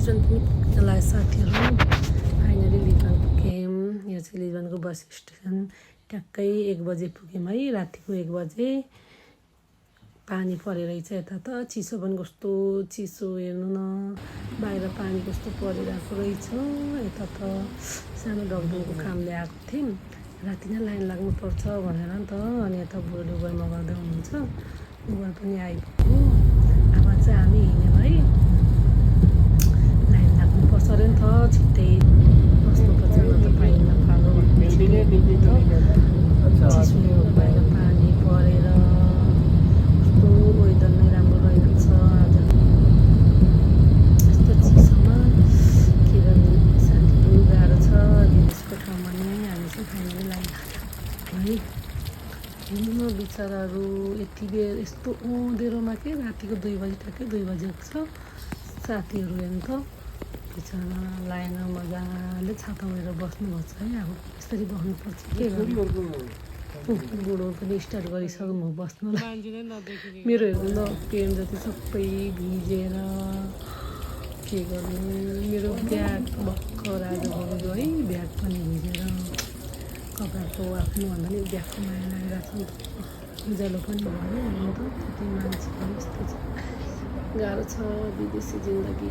लिजन पनि पुग्नलाई साथीहरू फाइनली लिजन पुग्यौँ। यो चाहिँ लिजनको बस स्टेसन। ट्याक्कै 1 बजे पुग्यौँ है, रातिको 1 बजे। पानी परेर रहेछ यता त चिसो पनि कस्तो चिसो हेर्नु न, बाहिर पानी कस्तो परिरहेको रहेछ। यता त सानो डक्टरको कामले आएको थियौँ, राति नै लाइन लाग्नुपर्छ भनेर नि त। अनि यता बुढो डुबरमा गर्दै हुनुहुन्छ, डुबर पनि आइपुग्यो। अब चाहिँ हामी हिँड्यौँ है, लाइन लाग्नुपर्छ अरे नि त, छिट्टै बस्नुपर्छ न त पाइन्न पालो भन्ने चिसो बाहिर पानी परेर कस्तो वेदर नै राम्रो रहेछ आज। यस्तो चिसोमा किरण साथीहरू गाह्रो छ विदेशको ठाउँमा नै। हामी चाहिँ फाइनली लाइन लाग्यौँ है। हेर्नु न बिचराहरू यति बेर यस्तो अँधेरोमा के रातिको 2 बजी ट्याक्कै 2 बजेको छ। साथीहरू हेर्नु त बिचरा लाइनमा मजाले छाता ओढेर बस्नुभएको छ है। अब यसरी बस्नुपर्छ के गर्नु। बुढो पनि स्टार्ट गरिसक्नु बस्नुलाई। मेरो हेर्नु न पेन जति सबै भिजेर के गर्नु। मेरो ब्याग भर्खर आज भयो है, ब्याग पनि भिजेर। कपडाको आफ्नो भन्दा नि ब्यागको माया लागिरहेको छ नि त, उज्यालो पनि भयो। हेर्नु त कति मान्छेहरू यस्तो छ, गाह्रो छ विदेशी जिन्दगी।